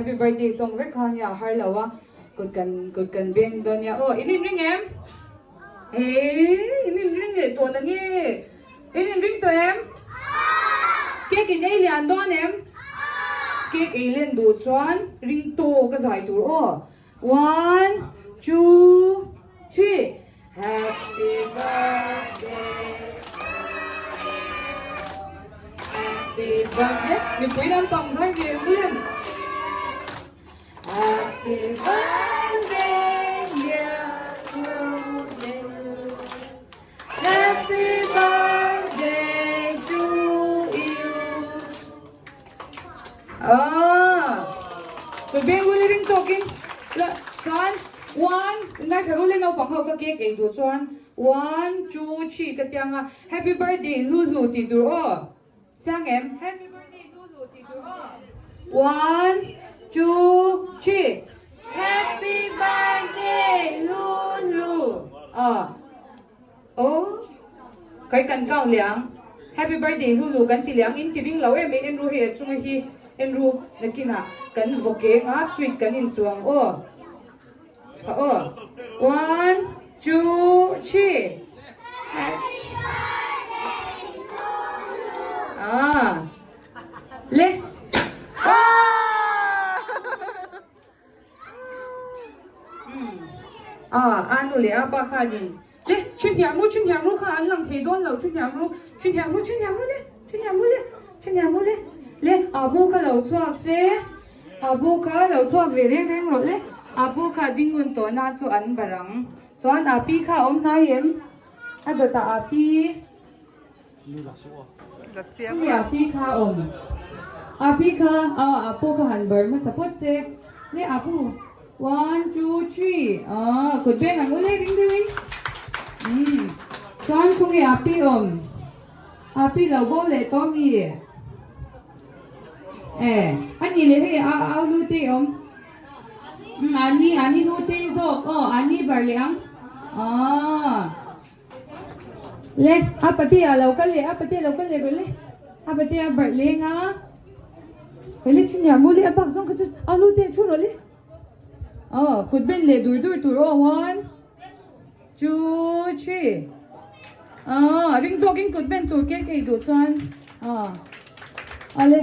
Happy birthday song vek kha nia a har lo a, kut kan kut kan beng dawn nia aw. In inring em? Eii in inring leh tawh na nge? In inring tawh em? Cake in ei lian dawn em? Cake ei len duh chuan ring tawk a zai tur aw. One, two, three. Happy birthday to you. Happy birthday. Mipui lampang zai ve ang em? Happy birthday dear Lulu. Happy birthday to you. Ah, ka beng ring tawkin la chuan one ngaithla rul in naupang ho ka cake ei duh chuan one two three ka tiang a happy birthday Lulu tih tur aw chiang em happy birthday Lulu tih tur aw one two three happy birthday Lulu ah. Aw kai kan count leh ang. Happy birthday Lulu kan ti leh ang in ti ring lo em en ru hei a chunga hi en ru nakinah kan vaw keng a sweet kan in chuang aw kha aw one two three ah le ah a nu leh a pa khanin Le, thu hniam ru, thu hniam ru kha an lang thei dawn lo, thu hniam ru, thu hniam ru, thu hniam ru le, thu hniam ru le, thu hniam ru le, le, a bu kha lo chhuak che, a bu kha lo chhuak ve reng reng rawh le, a bu kha ding ngun tawh na chu an bar ang, chuan a pi kha a awm hnai em? A dawtah a pi. Chumi a pi kha a awm. A pi kha a a pu kha han bar hmasa phawt che. Le a pu one two three aw kut beng ang ule ring deuhin. Umm chuan khawnge a pi awm. A pi lo bo leh tawh mi. E a ni leh hei a au lu te awm. Umm a ni a ni lu te zawk aw a ni bar leh ang. Aw. Le, a patea lo kal leh, a patea lo kal leh rawh le. A patea barh leng a. Rawh le, chu nia mu le, a bak zawng kha chu a lu te thu rawh le. Aw, kut ben leh dur dur tur aw, one, two, three. Aw, ring tawkin kut ben tur ke kei duh chuan. Aw, ale,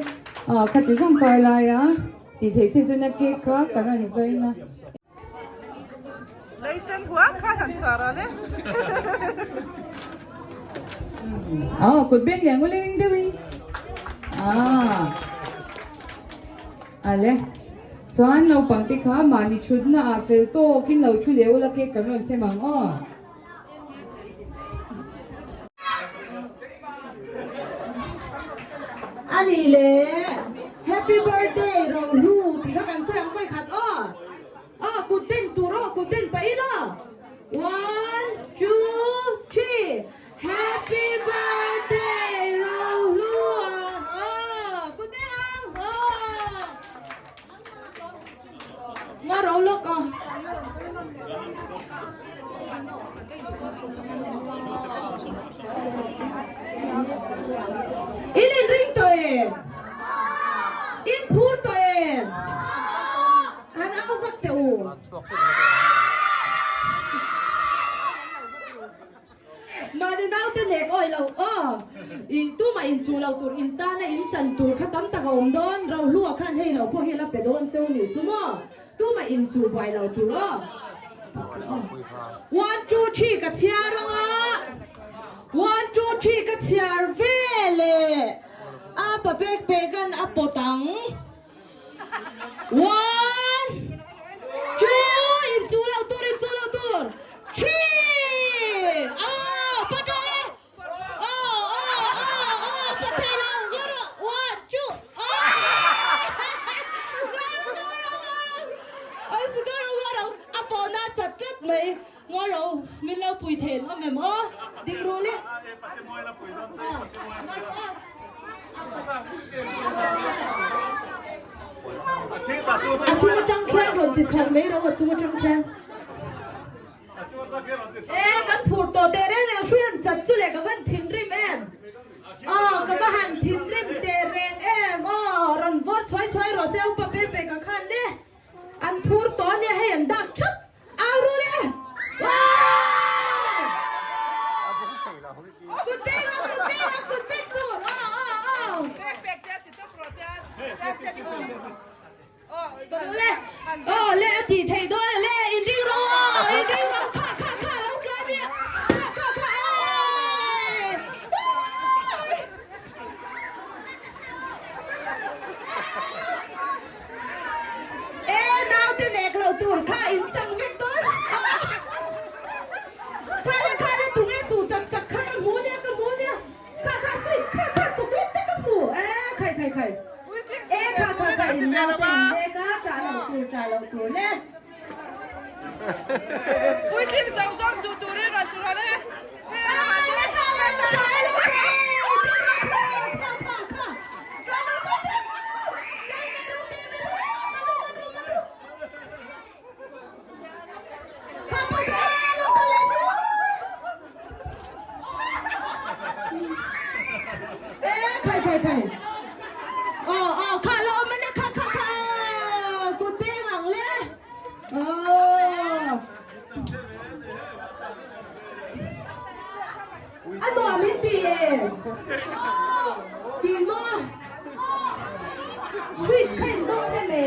aw, khati zawng kar lai a, tih theih chin chuan a cake kha ka rawn zain a. Leisen huam kha kan chhuah rawh le. Aw kut beng leh ngul ring deuhin. Ah. Ale. Chuan naupang te kha mahni thutna ah fel tawkin lo thu leh ula cake kan rawn sem ang aw. Ani le Happy birthday Rohlu tih kha kan sawi ang vawi khat aw. Aw kut ben tur aw kut ben pah in aw. One two three Happy birthday Rohlu aw kut ben ang aw. Nga ro lawk a. In in ring tawh em? In phur tawh em? Han au vak teh u. Mahni naute nek awih lo aw. I tumah in chuh lo tur in tana in chan tur kha tam tak a awm dawn. Rohlua khan hei lo pawh hi a la pe dawn cheu ni chu maw. Tumah in chuh buai lo tur aw. One two three ka chhiar ang a. One two three ka chhiar ve leh a pa pek pekan a pawt ang. One, two, in chu lo tur, in chu lo tur. Three, oh, pat rawh le. Oh, oh, oh, oh, pat thei lo. Go rawh. One, two, oh. Go rawh, go rawh, go rawh. Oi, go rawh, go rawh. A pawhna chat tlat mai. Ngo ro, min lo pui thein awm em aw? Ding ru le. Ah, ngo ro aw. A chung atang khian rawn ti chho mai ro, a chung atang khian. E, kan phur tawh teh reng em, hrui han chat chu le ka van thinrim em. Aw, ka va han thinrim teh reng em aw, rawn vote chhuai chhuai rawh se upa pek pek a khan le. Kut beng a kut beng a kut beng tur aw aw aw. Ka duh le aw le a tih theih dawn a le in ring rawh aw in ring rawh kha kha kha lo tla nia kha kha kha eeii e naute nek loh tur kha in chang vek dawn kha le kha le tunge chu chak chak kha ka hmu nia ka hmu nia Kha kha sweet kha kha chocolate te ka hmu e khai khai khai e kha kha kha in nau te in nek a tah loh tur tah loh tur le. Puitling zawng zawng chu turin rawn ti rawh le. Le kha le le kha le kha kha kha kha kha kha kha kha Khai khai khai aw aw kha lo awm ania kha kha kha aw kut beng ang le aw a nuam in ti e ti maw sweet kha in dawng em e.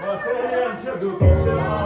Mahse hei an hriat duh tawh sia.